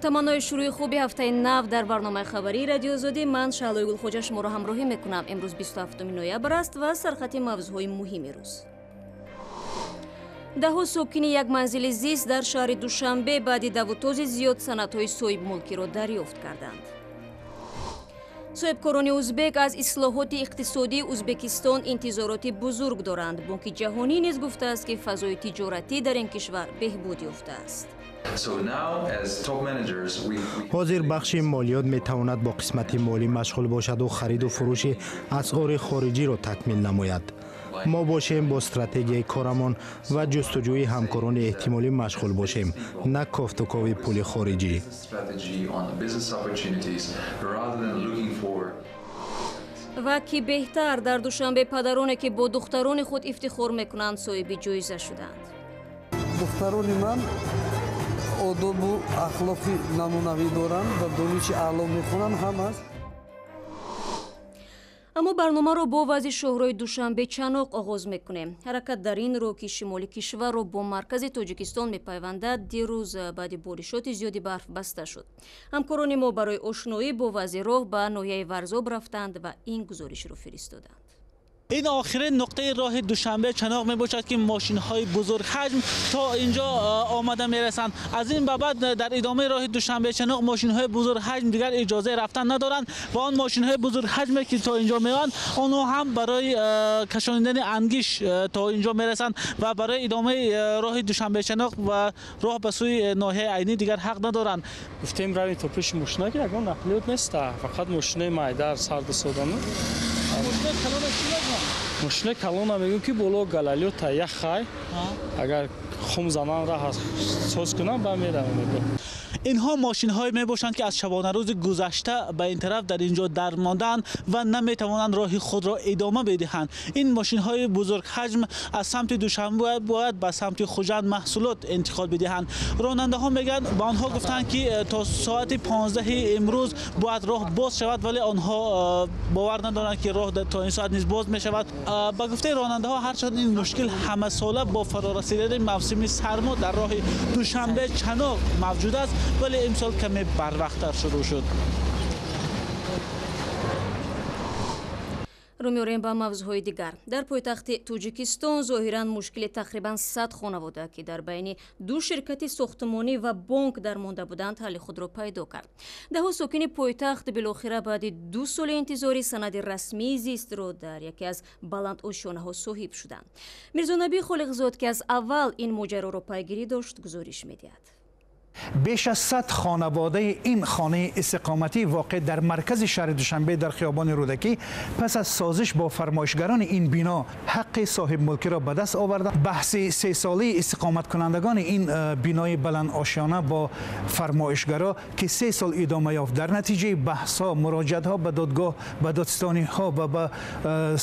Таманнои шурӯи хуби ҳафтаи нав дар барномаи хабарии Радиои Озодӣ ман Шаҳлои Гулхоҷа шуморо ҳамроҳӣ мекунам. Имрӯз 27 ноябр аст ва сархати мавзӯъҳои муҳими рӯз. Даҳҳо сокини як манзили зист дар шаҳри Душанбе баъди давутози зиёд санадҳои соҳибмулкиро дарёфт карданд. Соҳибкорони узбек аз ислоҳоти иқтисодии Узбекистон интизороти бузург доранд. Бонки ҷаҳонӣ низ гуфтааст, ки фазои тиҷоратӣ дар ин кишвар беҳбуд ёфтааст. Ҳозир бахши молиёт метавонад бо қисмати молӣ машғул бошаду хариду фурӯши асъори хориҷиро такмил намояд. Мо бошем бо стратегияи корамон ва ҷустуҷӯи ҳамкорони эҳтимолӣ машғул бошем, на кофтукови пули хориҷӣ. Ва ки беҳтар, дар Душанбе падароне, ки бо духтарони худ ифтихор мекунанд, соҳиби ҷоиза шуданд. Духтарони ман одобу ахлоқи намунавӣ доранд ва дониши аъло мехонанд ҳамаст. Аммо барномаро бо вазъи шоҳрои Душанбе Чаноқ оғоз мекунем. Ҳаракат дар ин роҳ, ки шимоли кишварро бо маркази Тоҷикистон мепайвандад, дирӯз баъди боришоти зиёди барф баста шуд. Ҳамкорони мо барои ошноӣ бо вазъи роҳ ба ноҳияи Варзоб рафтанд ва ин гузоришро фиристоданд. Ин охирин нуқтаи роҳи Душанбе Чаноқ мебошад, ки мошинҳои бузургҳаҷм то инҷо омада мерасанд. Аз ин ба баъд дар идомаи роҳи Душанбе Чаноқ мошинҳои бузургҳаҷм дигар иҷозаи рафтан надоранд ва он мошинҳои бузургҳаҷме, ки то инҷо меоянд, онҳо ҳам барои кашонидани ангиш то инҷо мерасанд ва барои идомаи роҳи Душанбе Чаноқ ва роҳ ба сӯи ноҳияи Айнӣ дигар ҳақ надоранд. Гуфтем равем то пеши мошина, ки ягон нақлиёт неста, фақат мошинаи майдар сарду содану. Мошина калона мегӯм, ки боло галалиёта яхай, агар хум занан раҳ соз кунам, ба меравам мегӯм. Инҳо мошинҳое мебошанд, ки аз шабонарӯзи гузашта ба ин тараф дар инҷо дармондаанд ва наметавонанд роҳи худро идома бидиҳанд. Ин мошинҳои бузургҳаҷм аз самти Душанбе бояд ба самти Хуҷанд маҳсулот интиқол бидиҳанд. Ронандаҳо мегӯянд, ба онҳо гуфтанд, ки то соати 15 имрӯз бояд роҳ боз шавад, вале онҳо бовар надоранд, ки роҳ то ин соат низ боз мешавад. Ба гуфтаи ронандаҳо, ҳарчанд ин мушкил ҳамасола бо фарорасидани мавсими сармо дар роҳи Душанбе Чаноқ мавҷуд аст, вале имсол каме барвақттар шурӯъ шуд. Рӯ меорем ба мавзӯъҳои дигар. Дар пойтахти Тоҷикистон зоҳиран мушкили тақрибан 100 хонавода, ки дар байни ду ширкати сохтмонӣ ва бонк дармонда буданд, ҳалли худро пайдо кард. Даҳҳо сокини пойтахт билохира баъди 2 соли интизори санади расмии зистро дар яке аз баландошёнаҳо соҳиб шуданд. Мирзонабӣ Холиқзод, ки аз аввал ин моҷароро пайгирӣ дошт, гузориш медиҳад. Беш аз 100 хонаводаи ин хонаи истиқоматӣ воқеъ дар маркази шаҳри Душанбе дар хиёбони Рӯдакӣ пас аз созиш бо фармоишгарони ин бино ҳаққи соҳибмулкиро ба даст оварданд. Баҳси сесолаи истиқоматкунандагони ин бинои баландошёна бо фармоишгаро, ки 3 сол идома ёфт, дар натиҷаи баҳсҳо, муроҷиатҳо ба додгоҳ, ба додситониҳо ва ба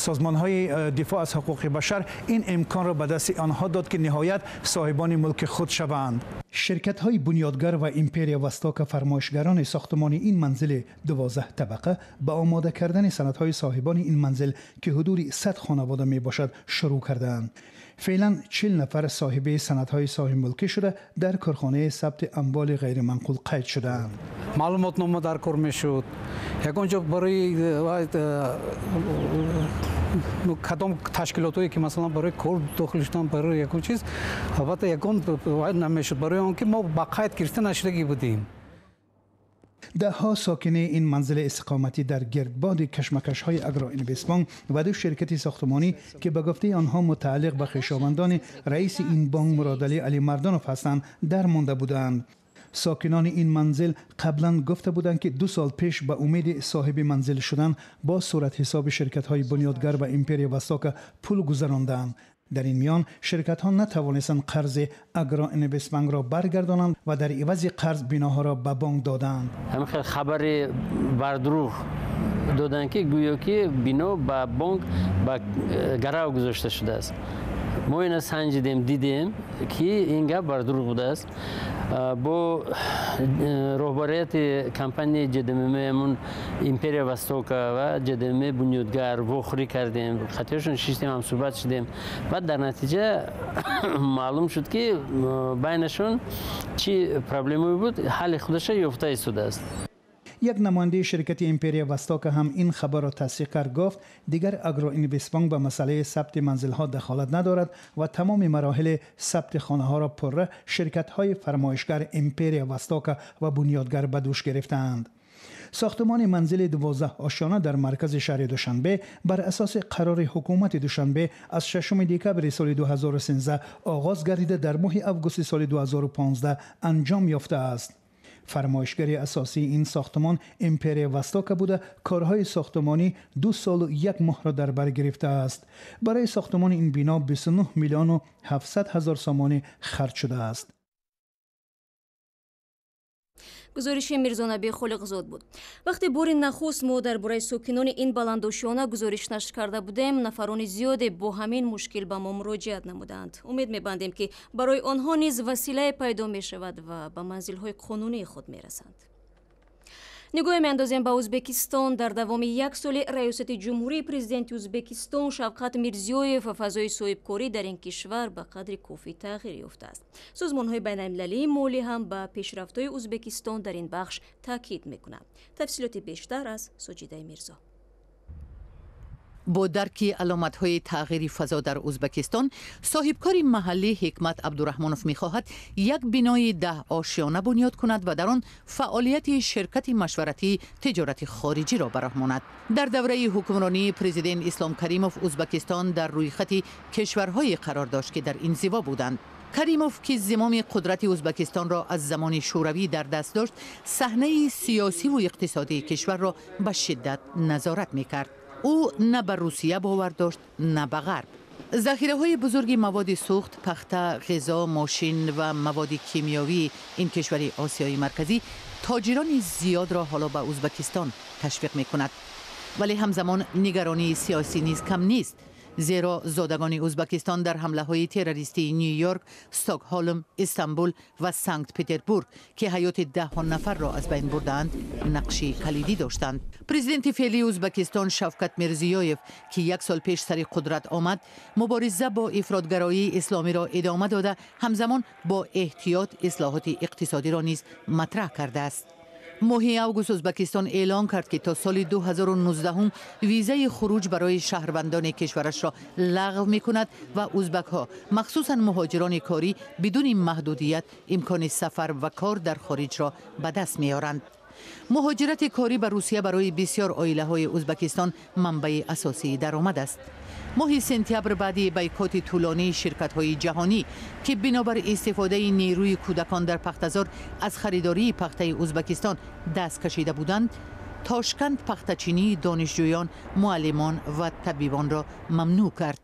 созмонҳои дифоъ аз ҳуқуқи башар ин имконро ба дасти онҳо дод, ки ниҳоят соҳибони мулки худ шаванд. Ширкатҳои бунёдгар ва империя Востока, фармоишгарони сохтмони ин манзили 12 табақа, ба омода кардани санадҳои соҳибони ин манзил, ки ҳудуди 100 хонавода мебошад, шурӯъ кардаанд. Феълан 40 нафар соҳиби санадҳои соҳибмулкӣ шуда, дар корхонаи сабти амволи ғайриманқул қайд шудаанд. Маълумотнома дар кор мешуд, ягон ҷо барои кадом ташкилотҳое, ки масалан барои кор дохил шудан, барои ягон чиз, албатта ягон намешуд, барои он ки мо ба қайд гирифта нашудагӣ будем. Даҳҳо сокини ин манзили истиқоматӣ дар гирдбоди кашмакашҳои Агроинвестбонк ва ду ширкати сохтмонӣ, ки ба гуфтаи онҳо мутааллиқ ба хешовандони раиси ин бонк Муродалӣ Алимардонов ҳастанд, дармонда буданд. Сокинони ин манзил қаблан гуфта буданд, ки 2 сол пеш ба умеди соҳиби манзил шудан бо суратҳисоби ширкатҳои бунёдгар ва империя Востока пул гузаронданд. Дар ин миён ширкатҳо натавонистанд қарзи Агроинвестбанкро баргардонанд ва дар ивази қарз биноҳоро ба бонк доданд. Ҳамин хел хабари бардурӯғ доданд, ки гӯё ки бино ба бонк ба гарав гузошта шудааст. Мо ина санҷидем, дидем, ки ин гап бардурӯғ будааст. Бо роҳбарияти компанияи ҶДММ Империя Востока ва ҶДММ Бунёдгар вохӯрӣ кардем, қатиёшон шиштем, ҳамсӯҳбат шудем. Баъд дар натиҷа маълум шуд, ки байнашон чӣ проблемое буд, ҳалли худаша ёфта истодааст. یک نماینده شرکت امپریا وستاکا هم این خبر را تصدیق کرد، گفت دیگر اگرو اینوست به مسئله ثبت منزل ها دخالت ندارد و تمام مراحل ثبت خانه ها را پره شرکت های فرمایشگر امپریا وستاکا و بنیادگر به دوش گرفتند. ساختمان منزل 12 آشیانه در مرکز شهر دوشنبه بر اساس قرار حکومت دوشنبه از 6 دکبر سال 2013 آغاز گردیده، در ماه اوگوست سال 2015 انجام یافته است. فرمایشگر اساسی این ساختمان امپریا وستاکا بوده، کارهای ساختمانی 2 سال و 1 ماه را در بر گرفته است. برای ساختمان این بنا 29 میلیون و 700 هزار سامانی خرج شده است. Гузориши Мирзонаби Холиқзод буд. Вақте бори нахуст мо дар бораи сокинони ин баландошёна гузориш нашр карда будем, нафарони зиёде бо ҳамин мушкил ба мо муроҷиат намуданд. Умед мебандем, ки барои онҳо низ василае пайдо мешавад ва ба манзилҳои қонунии худ мерасанд. Нигоҳе меандозем ба Ӯзбекистон. Дар давоми як соли раёсати ҷумҳурии президенти Ӯзбекистон Шавқат Мирзиёев фазои соҳибкорӣ дар ин кишвар ба қадри кофӣ тағйир ёфтааст. Созмонҳои байналмилалии молӣ ҳам ба пешрафтҳои Ӯзбекистон дар ин бахш таъкид мекунанд. Тафсилоти бештар аз Соҷидаи Мирзо. Бо дарки аломатҳои тағйири фазо дар Ӯзбекистон, соҳибкори маҳаллӣ Ҳикмат Абдураҳмонов мехоҳад як бинои 10 ошёна бунёд кунад ва дар он фаъолияти ширкати машваратии тиҷорати хориҷиро ба роҳ монад. Дар давраи ҳукмронии президент Ислом Каримов Ӯзбекистон дар рӯйхати кишварҳое қарор дошт, ки дар инзиво буданд. Каримов, ки зимоми қудрати Ӯзбекистонро аз замони Шӯравӣ дар даст дошт, саҳнаи сиёсиву иқтисодии кишварро ба шиддат назорат мекард. Ӯ на ба Русия бовар дошт, на ба Ғарб. Захираҳои бузурги маводи сӯхт, пахта, ғизо, мошин ва маводи кимиёвии ин кишвари Осиёи Марказӣ тоҷирони зиёдро ҳоло ба Ӯзбекистон ташвиқ мекунад. Вале ҳамзамон нигаронии сиёсӣ низ кам нест, зеро зодагони Ӯзбекистон дар ҳамлаҳои террористии Ню Йорк, Стокҳолм, Истанбул ва Санкт Петербург, ки ҳаёти даҳҳо нафарро аз байн бурдаанд, нақши калидӣ доштанд. Президенти феълии Ӯзбекистон Шавкат Мирзиёев, ки як сол пеш сари қудрат омад, мубориза бо ифротгароии исломиро идома дода, ҳамзамон бо эҳтиёт ислоҳоти иқтисодиро низ матраҳ кардааст. Моҳи август Ӯзбекистон эълон кард, ки то соли 2019 визаи хуруҷ барои шаҳрвандони кишварашро лағв мекунад ва ӯзбакҳо, махсусан муҳоҷирони корӣ, бидуни маҳдудият имкони сафар ва кор дар хориҷро ба даст меоранд. Муҳоҷирати корӣ ба Русия барои бисёр оилаҳои Ӯзбекистон манбаи асосии даромад аст. Моҳи сентябр, баъди бойкоти тӯлонии ширкатҳои ҷаҳонӣ, ки бинобар истифодаи нерӯи кӯдакон дар пахтазор аз харидории пахтаи Ӯзбекистон даст кашида буданд, Тошканд пахтачинии донишҷӯён, муаллимон ва табибонро мамнӯъ кард.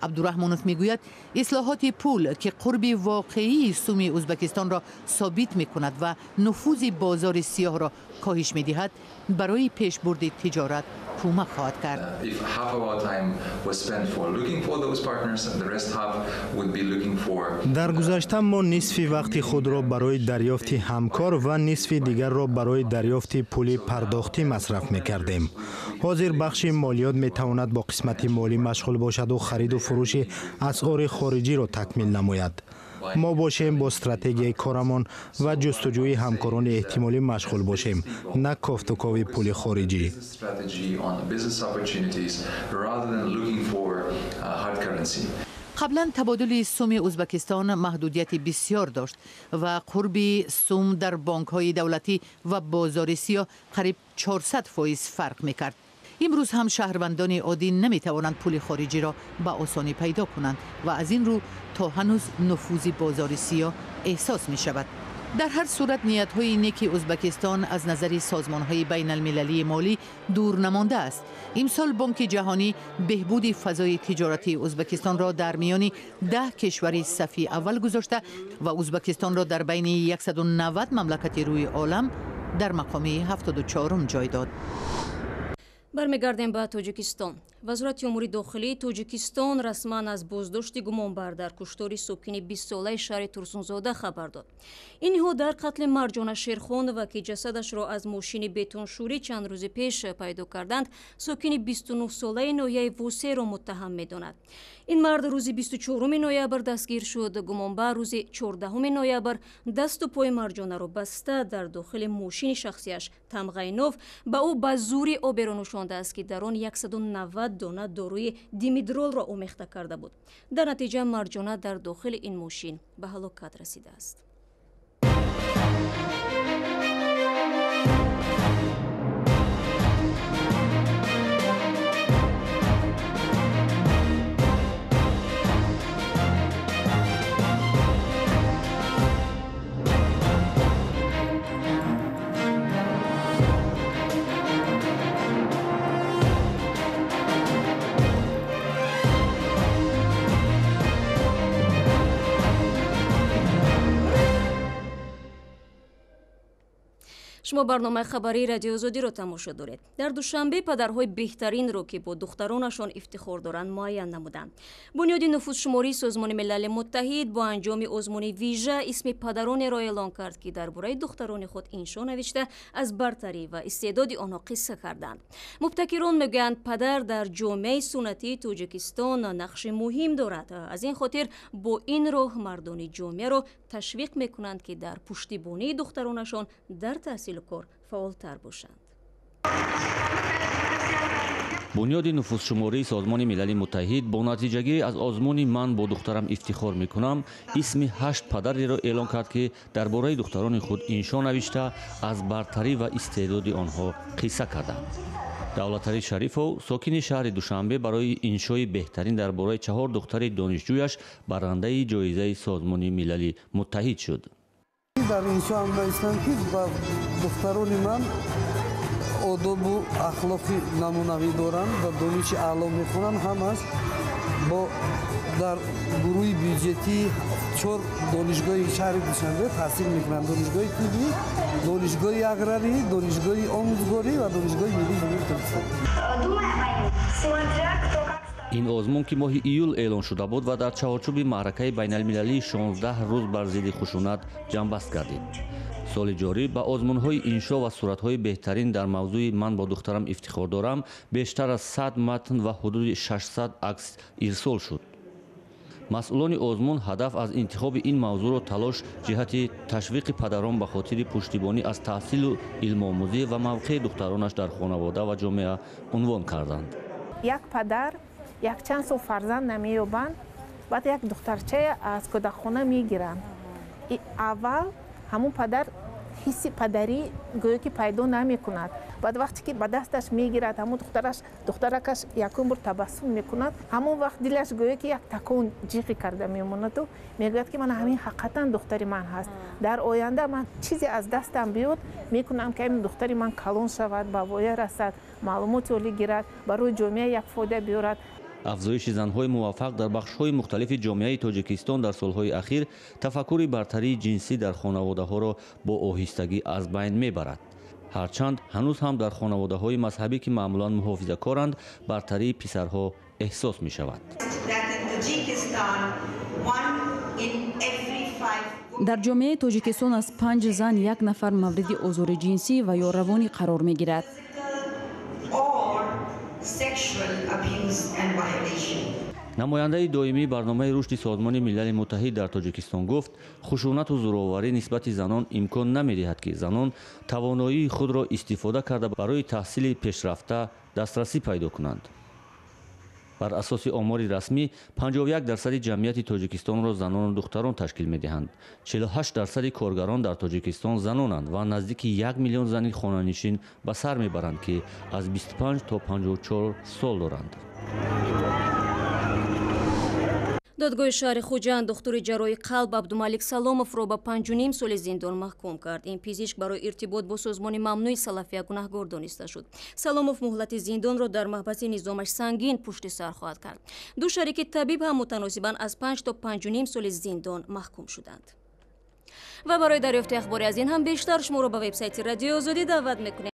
Абдураҳмонов мегӯяд, ислоҳоти пул, ки қурби воқеии суми Ӯзбекистонро собит мекунад ва нуфузи бозори сиёҳро коҳиш медиҳад, барои пешбурди тиҷорат кӯмак хоҳад кард. If half of our time was spent for looking for those partners, and the rest half would be looking for Дар гузашта мо нисфи вақти худро барои дарёфти ҳамкор ва нисфи дигарро барои дарёфти пули пардохтӣ масраф мекардем. Ҳозир бахши молиёт метавонад бо қисмати молӣ машғул бошаду хариду фурӯши асъори хориҷиро такмил намояд. Мо бошем, бо стратегияи корамон ва ҷустуҷӯи ҳамкорони эҳтимолӣ машғул бошем, на кофтукови пули хориҷӣ. Strategy on business opportunities rather than looking for hard currency. Қаблан табодули суми Ӯзбекистон маҳдудияти бисёр дошт ва қурби сум дар бонкҳои давлатӣ ва бозори сиёҳ қариб 400% фарқ мекард. Имрӯз ҳам шаҳрвандони оддӣ наметавонанд пули хориҷиро ба осонӣ пайдо кунанд ва аз ин рӯ то ҳанӯз нуфузи бозори сиёҳ эҳсос мешавад. Дар ҳар сурат, ниятҳои неки Ӯзбекистон аз назари созмонҳои байналмилалии молӣ дур намондааст. Имсол Бонки Ҷаҳонӣ беҳбуди фазои тиҷоратии Ӯзбекистонро дар миёни 10 кишвари сафи аввал гузошта ва Ӯзбекистонро дар байни 190 мамлакати рӯи олам дар мақоми 74-ум ҷой дод. Бармегардем ба Тоҷикистон. Вазорати умури дохилии Тоҷикистон расман аз боздошти гумонбар дар куштори сокини 20-солаи шаҳри Турсунзода хабар дод. Ин ниҳод дар қатли Марҷона Шерхонова, ки ҷасадашро аз мошини бетоншӯрӣ чанд рӯзи пеш пайдо карданд, сокини 29-солаи ноҳияи Восеро муттаҳам медонад. Ин мард рӯзи 24 ноябр дастгир шуд. Гумонбар рӯзи 14 ноябр дасту пои Марҷонаро баста дар дохили мошини шахсияш тамғаи нов ба ӯ ба зӯрӣ оберо нӯшондааст, ки дар он 190 дона доруи димедролро омехта карда буд. Дар натиҷа Марҷона дар дохили ин мошин ба ҳалокат расидааст. Шумо барномаи хабарии Радиои Озодиро тамошо доред. Дар Душанбе падарҳои беҳтаринро, ки бо духтаронашон ифтихор доранд, муайян намуданд. Бунёди нуфузшумории Созмони Милали Муттаҳид бо анҷоми озмуни вижа исми падаронеро эълон кард, ки дар бораи духтарони худ иншо навишта аз бартарӣ ва истеъдоди онҳо қисса карданд. Мубтакирон мегӯянд, падар дар ҷомеаи суннатии Тоҷикистон нақши муҳим дорад. Аз ин хотир бо ин роҳ мардони ҷомеаро ташвиқ мекунанд, ки дар пуштибонии духтаронашон дар таҳсилу кор фаъолтар бошанд. Бунёди нуфузшумории Созмони Милали Муттаҳид бо натиҷагирӣ аз озмуни «Ман бо духтарам ифтихор мекунам» исми 8 падареро эълон кард, ки дар бораи духтарони худ иншо навишта аз бартарӣ ва истеъдоди онҳо қисса карданд. Давлаталӣ Шарифов, сокини шаҳри Душанбе, барои иншои беҳтарин дар бораи 4 духтари донишҷӯяш барандаи ҷоизаи Созмони Милали Муттаҳид шуд. Дар иншоам навиштам, ки ба духтарони ман одобу ахлоқи намунавӣ доранд ва дониши аъло мехонанд. Ҳамаш бо дар гурӯҳи бюҷетии 4 донишгоҳи шаҳри Душанбе таҳсил мекунанд: донишгоҳи тиббӣ, донишгоҳи аграрӣ, донишгоҳи омӯзгорӣ ва донишгоҳи миллии Ҷумҳурии Тоҷикистон. Ин озмун, ки моҳи июл эълон шуда буд ва дар чаҳорчӯби маъракаи байналмилалии 16 рӯз бар зидди хушунат ҷамъбаст гардид. Соли ҷорӣ ба озмунҳои иншо ва суратҳои беҳтарин дар мавзӯи «Ман бо духтарам ифтихор дорам» бештар аз 100 матн ва ҳудуди 600 акс ирсол шуд. Масъулони озмун ҳадаф аз интихоби ин мавзӯъро талош ҷиҳати ташвиқи падарон ба хотири пуштибонӣ аз таҳсилу илмомӯзӣ ва мавқеи духтаронаш дар хонавода ва ҷомеа унвон карданд. Як падар якчанд сол фарзанд намеёбанд, баъд як духтарчая аз кӯдакхона мегиранд. Аввал ҳамун падар ҳисси падарӣ гӯё ки пайдо намекунад. Баъд вақте ки ба дасташ мегирад, ҳамун духтаракаш якум бор табассум мекунад, ҳамон вақт дилаш гӯё ки як такон ҷиғи карда мемонаду мегӯяд, ки ман ҳамин ҳақиқатан духтари ман ҳаст. Дар оянда ман чизе аз дастам биёд мекунам, ки ҳамин духтари ман калон шавад, ба воя расад, маълумоти олӣ гирад, барои ҷомеа як фоида биёрад. Афзоиши занҳои муваффақ дар бахшҳои мухталифи ҷомеаи Тоҷикистон дар солҳои ахир тафаккури бартарии ҷинсӣ дар хонаводаҳоро бо оҳистагӣ аз байн мебарад. Ҳарчанд ҳанӯз ҳам дар хонаводаҳои мазҳабӣ, ки маъмулан муҳофизакоранд, бартарии писарҳо эҳсос мешавад. Дар ҷомеаи Тоҷикистон аз 5 зан як нафар мавриди озори ҷинсӣ ва ё равонӣ қарор мегирад. Намояндаи доимии барномаи рушди Созмони Милали Муттаҳид дар Тоҷикистон гуфт, хушунату зӯроварӣ нисбати занон имкон намедиҳад, ки занон тавоноии худро истифода карда барои таҳсили пешрафта дастрасӣ пайдо кунанд. Бар асоси омори расмӣ 51% ҷамъияти Тоҷикистонро занону духтарон ташкил медиҳанд. 48% коргарон дар Тоҷикистон занонанд ва наздики 1 миллион зани хонанишин ба сар мебаранд, ки аз 25 то 54 сол доранд. Додгоҳи шаҳри Хуҷанд духтури ҷарроҳи қалб Абдумалик Саломовро ба 5,5 соли зиндон маҳкум кард. Ин пизишк барои иртибот бо созмони мамнӯи салафия гунаҳгор дониста шуд. Саломов муҳлати зиндонро дар маҳбаси низомаш сангин пушти сар хоҳад кард. Ду шарики табиб ҳам мутаносибан аз 5 то 5,5 соли зиндон маҳкум шуданд. Ва барои дарёфти ахбори аз ин ҳам бештар шуморо ба вебсайти Радиои Озодӣ даъват мекунем.